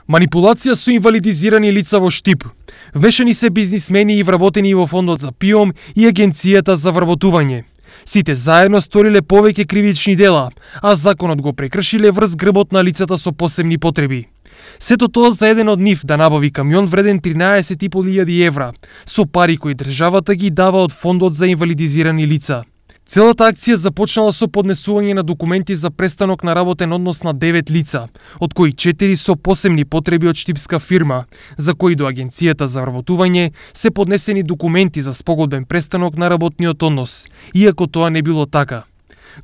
Манипулација со инвалидизирани лица во Штип. Вмешани се бизнисмени и вработени во фондот за ПИОМ и агенцијата за вработување. Сите заедно сториле повеќе кривични дела, а законот го прекршиле врз грбот на лицата со посебни потреби. Сето тоа за еден од нив да набави камион вреден 13.500 евра, со пари кои државата ги дава од фондот за инвалидизирани лица. Целата акција започнала со поднесување на документи за престанок на работен однос на 9 лица, од кои 4 со посебни потреби од штипска фирма, за кои до агенцијата за вработување се поднесени документи за спогодбен престанок на работниот однос, иако тоа не било така.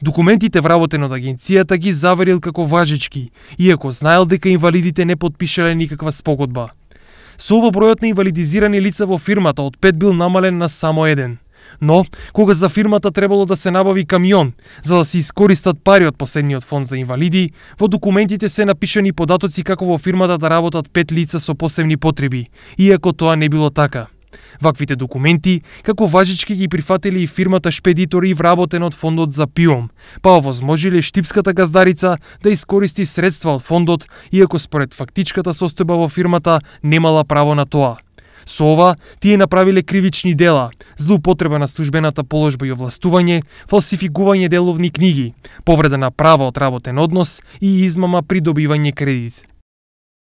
Документите вработен од агенцијата ги заверил како важечки, иако знаел дека инвалидите не потпишале никаква спогодба. Со ова бројот на инвалидизирани лица во фирмата од 5 бил намален на само 1. Но, кога за фирмата требало да се набави камион, за да се искористат пари од последниот фонд за инвалиди, во документите се напишани податоци како во фирмата да работат 5 лица со посебни потреби, иако тоа не било така. Ваквите документи, како важички ги прифатили и фирмата шпедитори вработен од фондот за ПИОМ, па овозможиле штипската газдарица да искористи средства од фондот, иако според фактичката состојба во фирмата немала право на тоа. Со ова, тие направиле кривични дела, злоупотреба на службената положба и овластување, фалсификување деловни книги, повреда на права од работен однос и измама при добивање кредит.